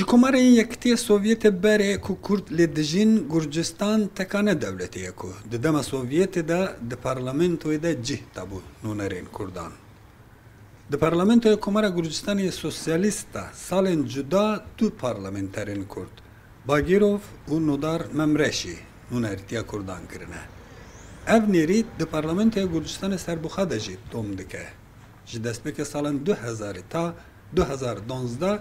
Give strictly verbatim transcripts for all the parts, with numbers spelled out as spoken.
Komara Yekitiyê Sovyetê berê ku Kurd lê dijîn, Gurcistan tekane dewletê ye ku di dema Sovyetê de di parlamentoyê de cih dabû nûnerên Kurdan. Di parlamentoya Komara Gurcistanê Sosyalîst de salên cuda du parlamenterên Kurd, Bagîrov û Nodar Memreşî nûnertiya Kurdan kirine. Ev nêrî di parlamentoya Gurcistanê Serbûxa de jî dom dike. Ji destpêkê salan du hezarî ta du hezar donzdeh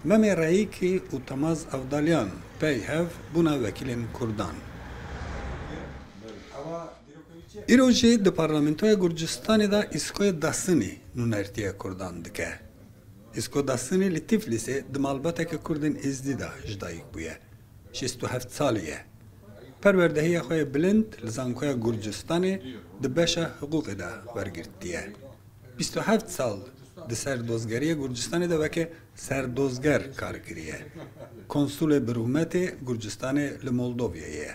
Memê Reyîkî û Temaz Evdalyan pey hev bûne wekîlên Kurdan. Îro jî di Parlamentoya Gurcistanê de Îskoyê Dasinî nûnertiya Kurdan dike. Îsko Dasinî li Tiflîsê di malbateke Kurdên Êzdî de ji dayik bûye. Şêst û heft salî ye. Perwerdehiya xwe yê bilind li Zankoya Gurcistanê di beşa hiqûqê de wergirtiye. Bîst û heft sal di ser dozgeriya Gurcistanê de weke serdozger kar kiriye. Konsulê bi rûmetê Gurcistanê li Moldovyayê ye.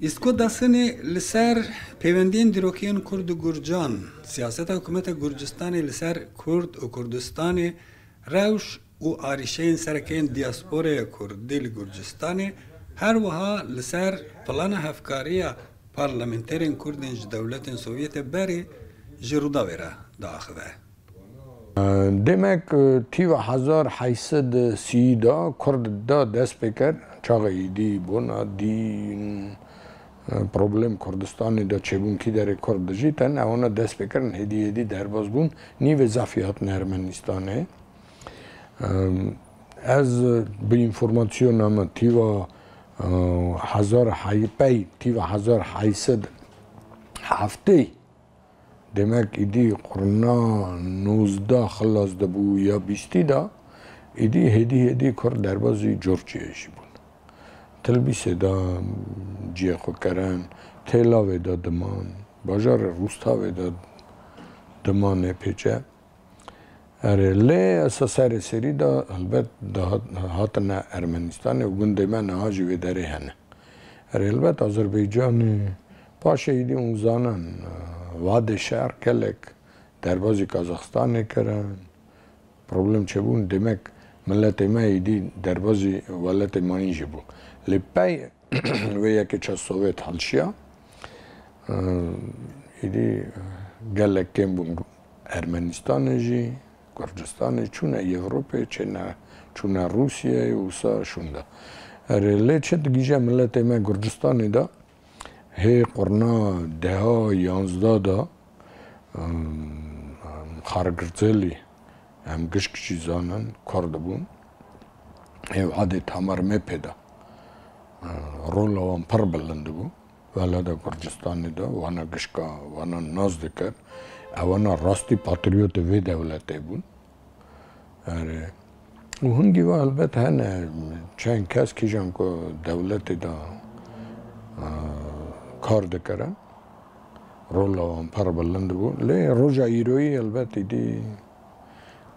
Îsko Dasinî li ser pêwendiyên dîrokî yên Kurd û Gurcan, siyaseta hikûmeta Gurcistanê li ser Kurd û Kurdistanê, rewş û arîşeyên sereke yên diasporaya Kurdî li Gurcistanê, her wiha li ser plana hevkariya parlamenterên Kurd ên ji dewletên Sovyetê berê ji Rûdawê re diaxive. Demek, tîva hezar heyt sed sî de Kurd da dest pê kir, çaxê êdî bona dîn, problem Kurdistanê de çêbûn, kî derê Kurd dijî, tenê ewana dest pê kirin, hêdî hêdî derbas bûn, nîvê zafî hatin Ermenistanê. Ez bi înformasyona min tîva, e, hezar hey-, pey tîva hezar heyt sed heftê, demek êdî qurna nozdeh xilas dibû ya bîstî de, êdî hêdî hêdî Kurd derbazî Curciyê jî bûn. Tilbîsê de cihê xwe kirin, Têlavê de diman, bajarê Rûstavê de diman ê pêçe. Erê, lê esa serê serî de helbet dihat-, hatine Ermenistanê û gundê me niha jî wê derê hene. Erê, helbet Azerbaycanê paşê êdî hûn zanin, vadê şer gelek derbazî Kazaxstanê kirin. Problem çêbûn, demek miletê me êdî derbazî welatê mayîn jî bû. Lê pey wê yekê ça Sowêt hilşiya, êdî gelek kêm bûn Ermenistanê jî, Gurcistanê, çûne Ewropê, çêne, çûne Rûsiyeyê û wisa şûnde. Erê, lê çi digihîje miletê me Gurcistanê de, hê qurna deha yanzdeh de, em, em, Xargirzelî, em gişk jî zanin, Kurd bûn. Hê wadê Tamar Mepê de, e, rola wan pir bilind bû. Welata Gurcistanê de wana gişka, wana nas dikir. Ewana rastî patriyotê vê dewletê bûn. Erê. Û hingî ve helbet hene çend kes kîjan ku dewletê de, e, kar dikirin. Rola wan pir bilind bû. Lê roja îroyî helbet êdî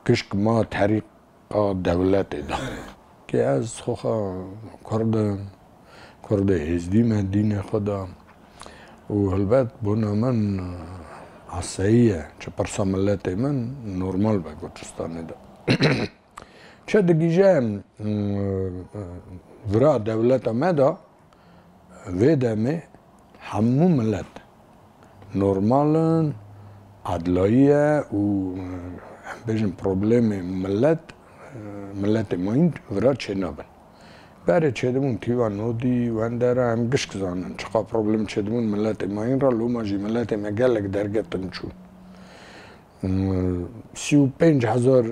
gişk ma terîqa dewletê de. Kê ez xwexa Kurd im, Kurdê Êzdî me dînê xwe de. Û helbet bona min, e, asayî ye. Çi pirsa miletê min normal be Gurcistanê de. Çi digihîje, e, vira dewleta me de, vê demê hemû milet normal in, edlayî ye û, em bêjin, problemê milet, miletê mayîn vira çênabin. Berê çêdibûn tîva nodî, wendera, em gişk zanin çiqa problem çêdibûn miletê mayîn re, loma jî miletê me gelek dergetin çûn. Sî û pênc hezar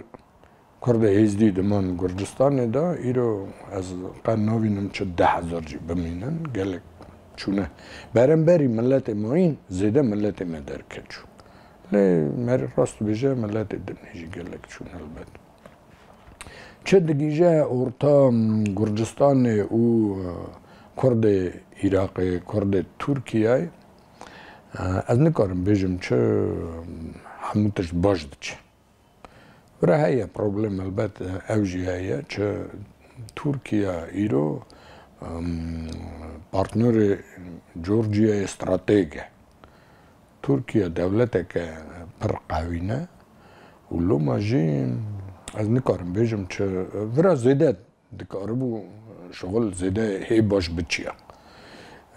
Kurdê Êzdî diman Gurcistanê de, îro ez qe nabînim çi deh hezar jî bimînin, gelek çûne. Beramberî miletê mayîn zêde miletê me derket çû. Lê merî rast bêje, miletê din jî gelek çûn helbet. Çi digihîje orta Gurcistanê û Kurdê Iraqê, Kurdê Tirkiyeyê, ez nikarim bêjim çi, hemû tişt baş diçe. Vira heye problem, helbet ew jî heye, çi Tirkiye îro, em, partnerê Georgiyayê strateg e. Tirkiye dewleteke pir qewî ne û loma jî ez nikarim bêjim çi, vira zêde Dikaribû şixul zêde hê baş biçiya.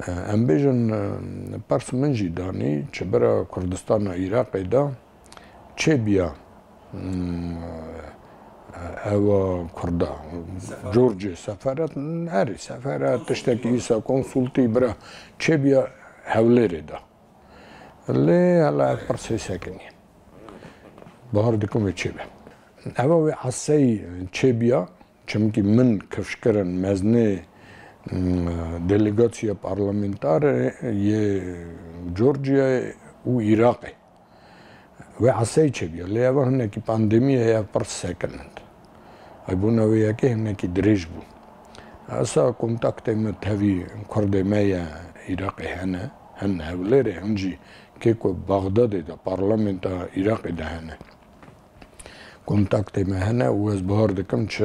Em bêjin, pers min jî danî, çi bira Kurdistana Iraqê de çêbiya, hmm, ewa Kurda, Sefaret. Corcê, sefaret, herî sefaret, tiştekî îsa konsultî bira çêbiya Hewlêrê de. Lê hela ev pirsê sekinî. Bahar dikim wê çêbe. Eva wê esey çêbiya, çimkî min kifş kirin meznê, m, delegatsiya parlamentarê yê Georgiayê û Iraqê. Wê esey çêbiya. Lê eva hinekî pandemî heye, ev pirs sekinind. Hebûna wê yekê hinekî dirêj bû. Esa kontaktê me tevî Kurdê me ye Iraqê hene, hin Hewlêrê, hin jî kê ku Baxdadê de, parlamenta Iraqê de hene. Kontaktê me hene û ez bahar dikim çi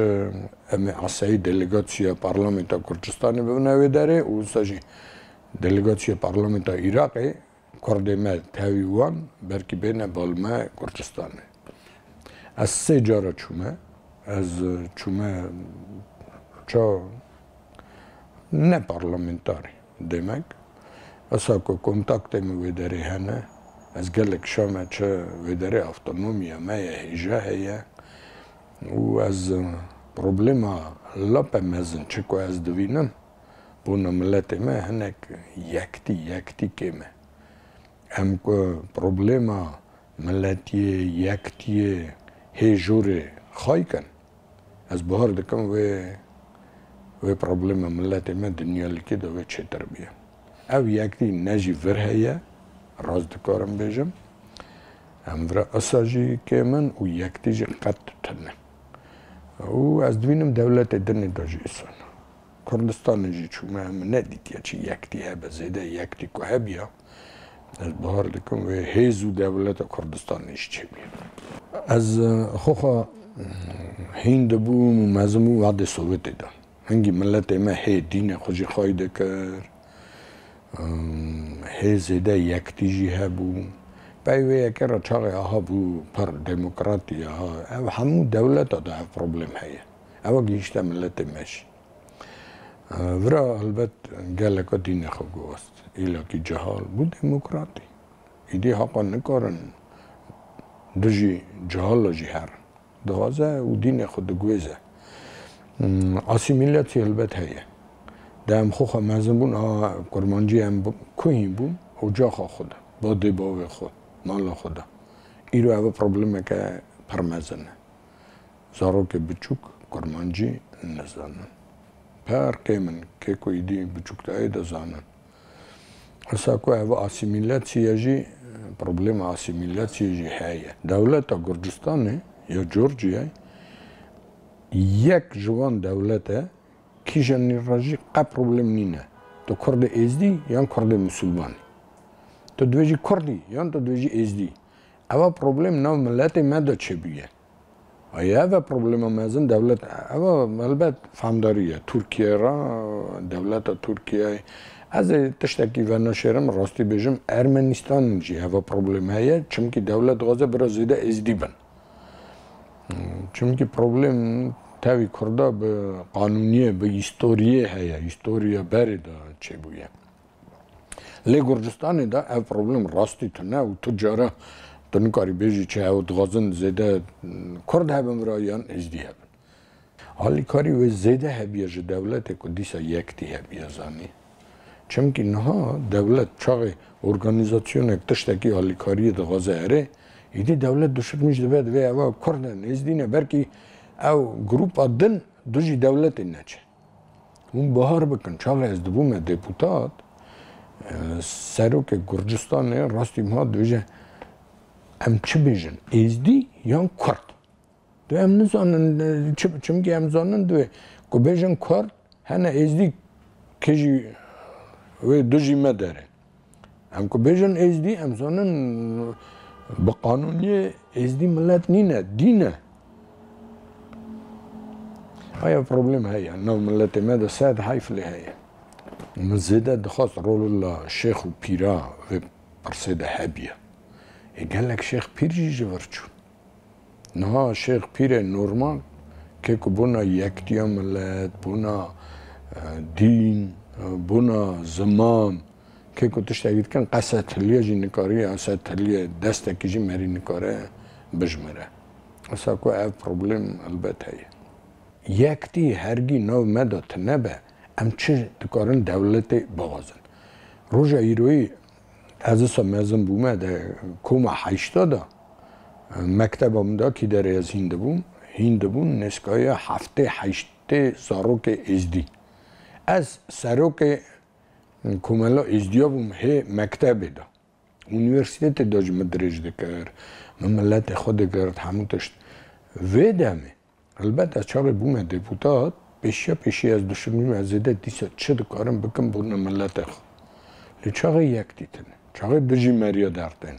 em ê eseyî delegatsiya parlamenta Kurdistanê bibine wê derê û wisa jî delegatsiya parlamenta Iraqê Kurdê me tevî wan belkî bêne bal me Kurdistanê. Ez sê cara çûme. Ez çûme ça ne parlamentarî demek. Esa ku kontaktê min wê derê hene, ez gelek şa me çi wê derê, avtonomiya me ye, hêja heye. Û ez problema lape mezin çi ku ez divînim, bona miletê me hinek yektî, yektî kêm e. Em ku problema miletiyê, yektiyê hê jorê xay kin, ez bahar dikim wê, wê problema miletê me dinya likê de wê çêtir bîye. Ev yektî ne jî vir heye, rast dikarim bêjim. Em vira esa jî kêm in û yektî jî qet tune. Û ez dibînim dewletê dinê de jî îsan. Kurdistanê jî çûme, em nedîtiye çi yektî hebe, zêde yektî ku hebiya, ez bahar dikim wê hêz û dewleta Kurdistanê jî çêbiye. Ez, e, xwexa, e, hîn dibûm û mezin bûm wexdê Sowetê de. Hingî miletê me hê dînê xwe jî xay dikir, em, hê zêde yektî jî hebû. Pey wê yekê re çaxê aha bû pir demokratî, aha. Ev hemû dewleta de ev problem heye. Ewa gihîşte miletê me jî. Vira helbet geleka dînê xwe guwast. Îlakî cehal bû demokratî. Îdî haqa nikarin dijî cehala jî herin. Dixwaze û dînê xwe diguêze. Hmm, asîmîlasyê helbet heye. De em xwe xwe mezin bûn, a kurmancî em bi-, ku hîn bûn, ocaxa xwe de, badê bavê xwe, mala xwe de. Îro ev problemeke pir mezin e. Zarokê biçûk kurmancî nizanin. Pir kêm in, kê ku êdî biçûktayê dizanin. Esa ku ev asîmîlasyê jî, problema asîmîlasyê jî heye. Dewleta Gurcistanê ya Georgiyayê yek ji van dewlet e, kîjanî re jî qe problem nîne. Tu Kurdê Êzdî yan Kurdê Misilman î. Tu dibêjî Kurd î yan tu dibêjî Êzdî. Eva problem nav miletê me de çêbûye. Ay, ev e problema mezin dewlet. Ev e helbet fehmdarî ye. Tirkiye re, dewleta Tirkiyeyê. Ez ê tiştekî venaşêrim, rastî bêjim, Ermenistan jî ev e problem heye. Çimkî dewlet dixwaze bira zêde Êzdî bin. Çimkî problem tevî Kurda bi qanûniyê, bi îstoriyê heye. Îstoriya berê de çêbûye. Lê Gurcistanê de ev problem rastî tune û tu cara tu nikarî bêjî çi ew dixwazin zêde Kurd hebin vira yan Êzdî hebin. Alîkarî wê zêde hebiye ji dewletê ku dîsa yektî hebiye zanî. Çimkî niha dewlet çaxê organîzasyonek tiştekî alîkariyê dixwaze erê, îdî dewlet dişirmîş dibe, divê eva Kurd in, Êzdî ne, belkî ew grûpa din dijî dewletê neçe. Hûn bahar bikin, çaxê ez dibûme deputat, e, serokê Gurcistanê rastî min hat dibêje, em çi bêjin, Êzdî yan Kurd? Dibê em nizanin, e, çi, çimkî em zanin dibê ku bêjin Kurd, hene Êzdî kê jî wê dijî me derê. Em ku bêjin Êzdî, em zanin bi qanûniyê Êzdî milet nîne, dîn e. Haya problem heye, nav miletê me de sed heyf lê heye. Min zêde dixwast rola şêx û pîra vê pirsê de hebiya. Ê gelek şêx pîr jî ji vir çûn. Niha şêx pîrê normal Kê ku bona yektiya milet, bona, e, dîn, e, bona ziman, kê ku tiştekî dikin, qe Sed Hiliyê jî nikariye, Sed Hiliyê destekî jî merî nikare bijmire. Wisa ku ev problem elbet heye. Yektî hergî nav me de tune be, em çi dikarin dewletê bixwazin? Roja îroyî ez wisa mezin bûme de koma heşta de, mekteba min de kî derê ez hîn dibûm, hîn dibûn, nêzîkaya heftê heştê zarokê êzdî. Ez serokê komela êzdiya bûm hê mektebê de. Unîversîtetê de jî min dirêj dikir, min miletê xwe digirt, hemû tişt. Vê demê, helbet ez çaxê bûme deputat, pêşiya pêşî ez dişibînim, ez zêde dîsa çi dikarim bikim bona miletê xwe. Lê çaxê yektî tune, çaxê dijî meriya dertên.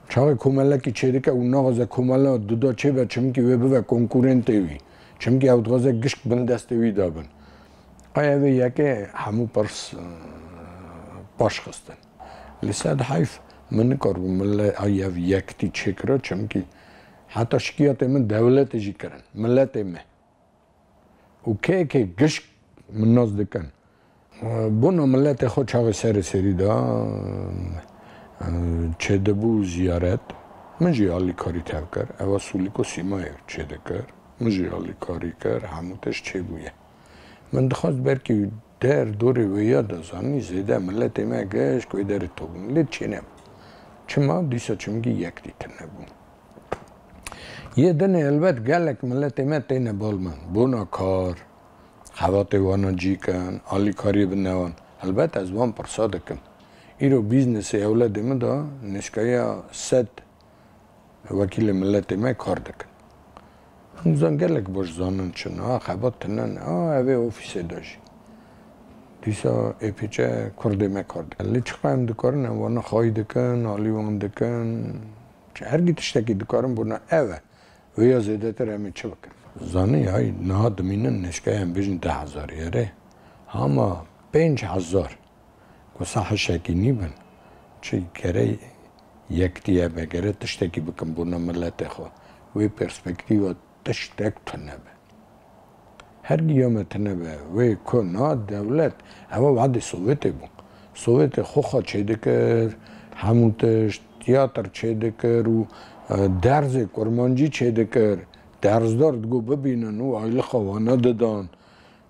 Çaxê komelekî çêdike û naxwaze komela duda çêbe, çimkî wê bibe konkurentê wî. Çimkî ew dixwaze gişk bin destê wî de bin. Ay ev ê yekê hemû pirs, e, paş xistin. Li ser heyf min nikaribû mile-, ay ev yektî çêkira, çimkî heta şikiyatê min dewletê jî kirin, miletê me. Û kê kê gişk min nas dikin. Bona miletê xwe çaxê serê serî de, e, çêdibû ziyaret. Min jî alîkarî tev kir. Ewa Sûlîko Sîmayê çêdikir. Min jî alîkarî kir. Hemû tişt çêbûye. Min dixwest belkî der dorê wê ya de zanî zêde miletê me gişk wê derê topbûn. Lê çênebû. Çima? Dîsa çimkî yektî tune bû. Yê dinê helbet gelek miletê me têne bal min. Bona kar, xebatê wana cî kin, alîkariyê bidine wan. Helbet ez van pirsa dikim. Îro bîznesê ewledê min de nêzîkaya sed wekîlê miletê me kar dikin. Hûn zan gelek baş zanin çi ne, xebat tune ne, a, ev ê ofîsê de jî. Dîsa ê pêçe kurdê me kar dikin. Lê çiqa em dikarin, em wana xayî dikin, alî wan dikin. Çi hergî tiştekî dikarin bona ev e. Wê ya zêdetir em ê çi bikin? Zanî, hay, niha dimînin nêzîkaya em bêjin deh hezar ye rê. Hama pênc hezar. Ku sa hişekî nîbin, çi gere yektî hebe, gere tiştekî bikin bona miletê xwe. Wê perspektîfa tiştek tune be. Hergî ya me tune be. Wê ku na dewlet, ewa wadê Sowêtê bû. Sowêtê xwe xwe çêdikir, hemû tişt, tiyatr çêdikir û, e, derzê kurmancî çêdikir. Derzdar digot bibînin û aylixa wana didan.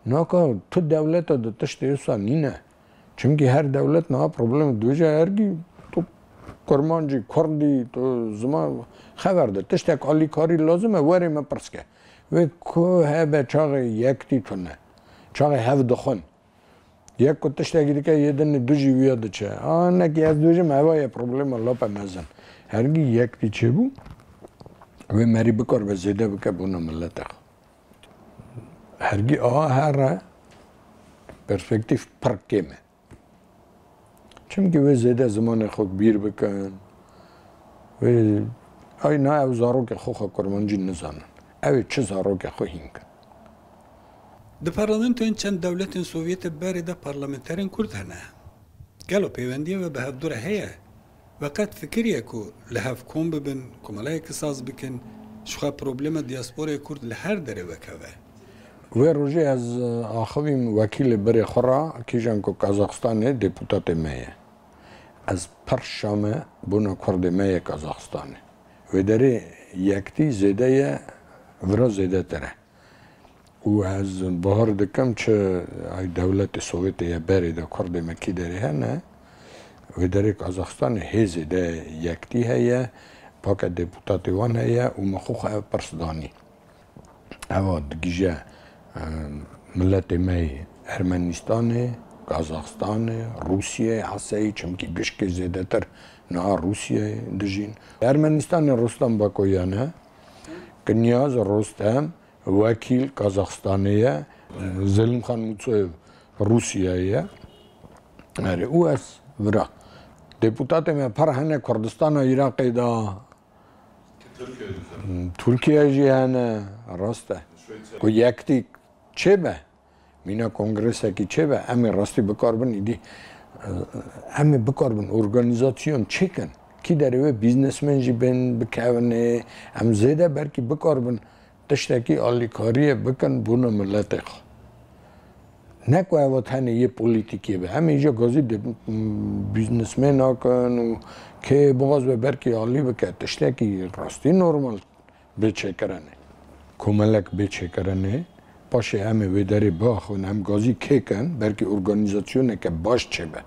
Naka tu dewleta de tiştê wisa nîne. Çimkî her dewlet niha problemê dibêje, hergî tu kurmancî, kurdî, tu ziman xeber de. Tiştek alîkarî lazim e, werê me pirs ke. Wê ku hebe çaxê yektî tune. Çaxê hev dixwin. Yek ku tiştekî dike yê din dijî wî ya diçe. A, nekî ez dibêjim, eva ye problema lape mezin. Hergî yektî çêbû, wê merî bikaribe zêde bike bona miletê xwe. Hergî a here perspektîf pir kêm e. Çimkî wê zêde zimanê xwe bîr bikin. Wê, ay na ew zarokê xwe xwe kurmancî nizanin. Ew ê çi zarokê xwe hîn kin. Di parlamentoyên çend dewletên Sovyetê berê de parlamenterên Kurd hene. Gelo pêwendiya we bi hevdû re heye? We qet fikiriye ku li hev kom bibin, komeleyekî saz bikin, ji xwe problema diasporayê Kurd li her derê wekeve? Wê rojê ez, e, axivîm wekîlê birê xwe re, kîjan ku Kazaxistanê deputatê me ye. Ez pir şa me bona kurdê me yê Kazaxistanê. Wê derê yektî zêde ye, vira zêdetir e. Û ez bahar dikim çi ay dewletê Sowêtê ye berê de kurdê me kî derê hene, wê derê Kazaxistanê hê zêde yektî heye, pake deputatê wan heye û me xwe xwe ev pirs danî. Ewa digije, e, miletê me yê Ermenistanê, Kazaxistanê, Rûsiyê, heseyî, çimkî gişkê zêdetir niha Rûsiyeyê dijîn. Ermenistanê Rostem Bakoyan e, Kinyaz Rostem, wekîl Kazaxistanê ye, Zelîmxan Mûtsoyev Rûsiyeyê ye. Erê, û ez vira. Deputatê me pir hene Kurdistana Iraqê de. Tirkiye jî hene, rast e. Ku yektî çêbe, mîna kongresekî çêbe, em ê rastî bikarbin îdî, em ê bikarbin organîzasyon çêkin. Kî derê wê bîznesmen jî bên bikevin ê, em zêde belkî bikarbin Tiştekî alîkariyê bikin bona miletê xwe. Ne ku ev tenê yê polîtîkê be. Em îja gazî di, m, biznesmê nakin û kê bixwaz be berkî alî bike. Tiştekî rastî normal bê çêkirinê. Komelek bê çêkirinê. Paşê em ê wê derê biaxivin, em gazî kê kin, belkî organîzasyoneke baş çêbe.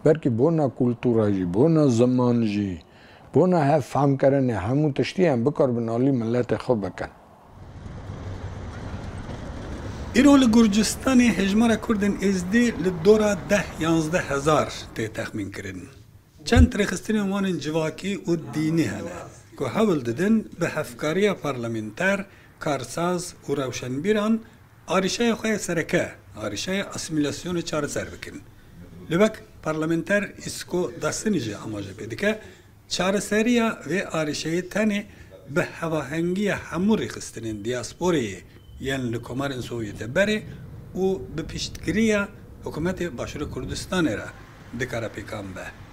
Belkî bona kultura jî, bona ziman jî, bona hevfemkirinê, hemû tiştî em bikaribin alî miletê xwe bikin. Îro li Gurcistanê hejmara Kurdên Êzdî li dora deh yanzdeh hezar tê texmînkirin. Çend rêxistinên wan ên civakî û dînî hene ku hewl didin bi hevkariya parlamenter, karsaz û rewşenbîran arîşeya xwe ya sereke, arîşeya asîmîlasyonê çareser bikin. Li wek parlamenter Îsko Dasinî jî amaje pê dike, çareseriya vê arîşeyê tenê bi hevahengiya hemû rêxistinên diyasporeyê yên li Komarên Sovyetê berê û bi piştgiriya Hikûmetê Başûrê Kurdistanê re dikare pêkan be.